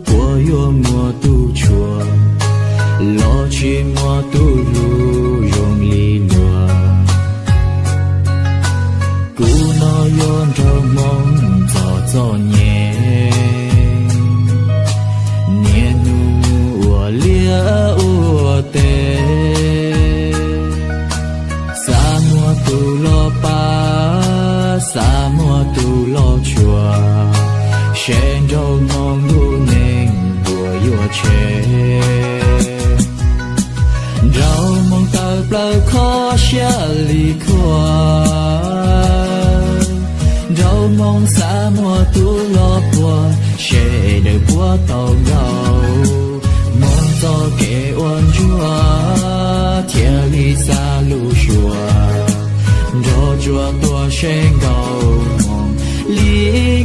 Puas yuav muaj tus tshuaj los tsis muaj tus hlub zoo li luag? Kuv no yuav nrog hmoov txom txom nyem, niaj hnub ua liaj ua teb. Xav muaj tus los pab, xav muaj tus los tshua, seb nraug hmoov lub neej puas yuav tshev. Nraug hmoov tawm plaws kho siab li khuaj, nraug hmoov xav muaj tus los puag, seb daws puas tau nkaus. Hmoov txoj kev ua ntsuag thiaj li xa lub suab, nrog tsuas tuaj seb nkaus hmoov li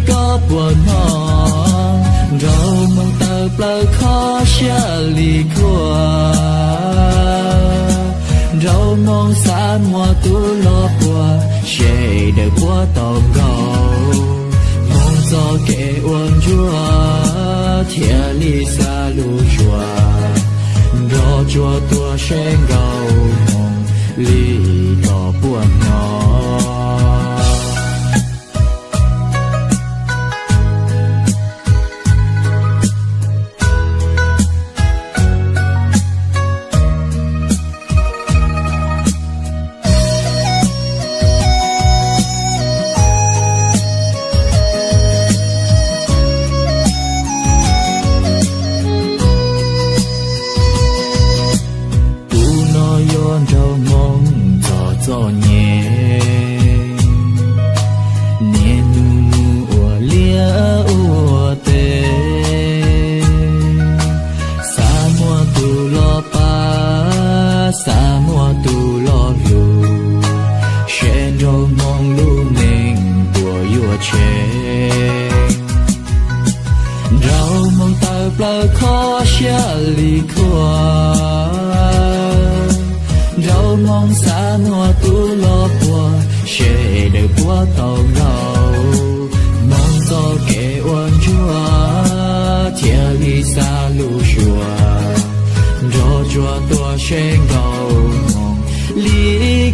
koj puas hnov. Nraug hmoov tawm plaws kho siab li khuaj, nraug hmoov xav muaj tus los puag, seb daws puas tau nkaus. Hmoov txoj kev ua ntsuag thiaj li xa lub suab, nrog tsuas tuaj seb nkaus hmoov li koj puas hnov. Kuv no yuav nraug hmoov txom txom nyem, niaj hnub ua liaj ua teb. Xav muaj tus los pab, xav muaj tus los hlub, seb nraug hmoov lub neej puas yuav tshev. Nraug hmoov tawm plaws kho siab li khuaj, nraug hmoov xav muaj tus los puag, seb daws puas tau nkaus. Hmoov txoj kev ua ntsuag thiaj li xa lub suab, nrog tsuas tuaj seb nkaus hmoov li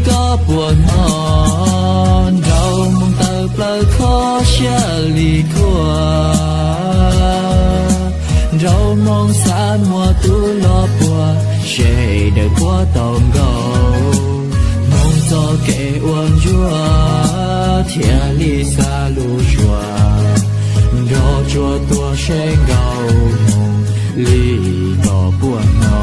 koj puas hnov. Nraug hmoov tawm plaws kho siab li khuaj, nraug hmoov xav muaj tus los puag, seb daws puas tau nkaus. Hmoov txoj kev ua ntsuag thiaj li xa lub suab, nrog tsuas tuaj seb nkaus hmoov li koj puas hnov.